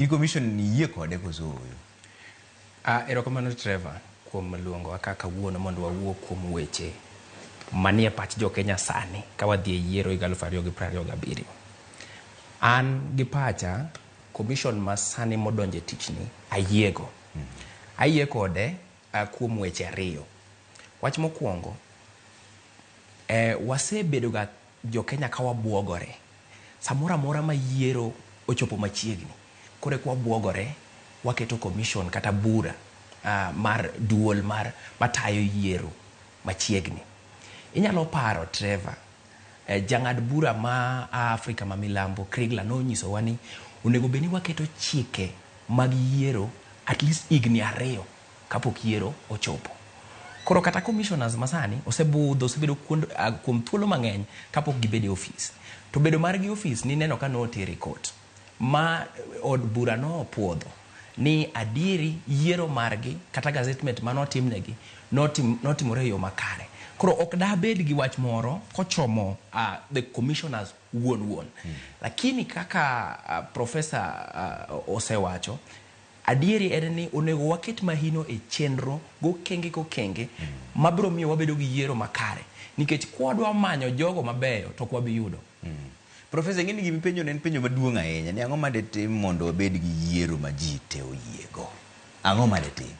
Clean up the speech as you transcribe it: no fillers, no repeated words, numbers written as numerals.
In commission ni yie kode koso ooyo? Erokamano Trevor kuom luongowa ka kawuono mondo wawuo kuom weche manie pach jo Kenya sani ka wadhi e yiero higa 2027. An gi pacha, commission ma sani modonjo e tichni ayiego. Ayie kode kuom weche ariyo. Wach mokwongo, wasebedo ga jo Kenya ka wabuogore. Samoro amora ma yiero ochopo machiegni, koro eka wabuogore, waketo commission kata bura mar duol mar matayo yiero machiegni. Inyalo paro Trevor, jang'ad bura ma a Afrika ma milambo Kriegler nonyisowa ni onego bed ni waketo chike mag yiero at least higni 2 kapok yiero ochopo. Koro kata commissioners masani osebudho, osebedo kuom thuolo mang'eny kapok gibedo e ofis. To bedo margi e ofis nineno ka noter e court ma od bura nopuodho ni adieri yiero margi kata gazettement manotimnegi notimore e yo makare. Koro ok dabed gi wach moro kochomo the commissioners wuon wuon. Lakini kaka professor osewacho, adieri en ni onego waket mahino e chenro gokenge kokenge mabiro miyo wabedo gi yiero makare. Nikech kwadwa manyo jogo mabeyo to ok wabi yudo. Profesa, ing'e ni gima ipenjo en penjo maduong' ahinya ni ang'o ma detim mondo wabed gi yiero ma ji te oyiego? Ang'o ma detim?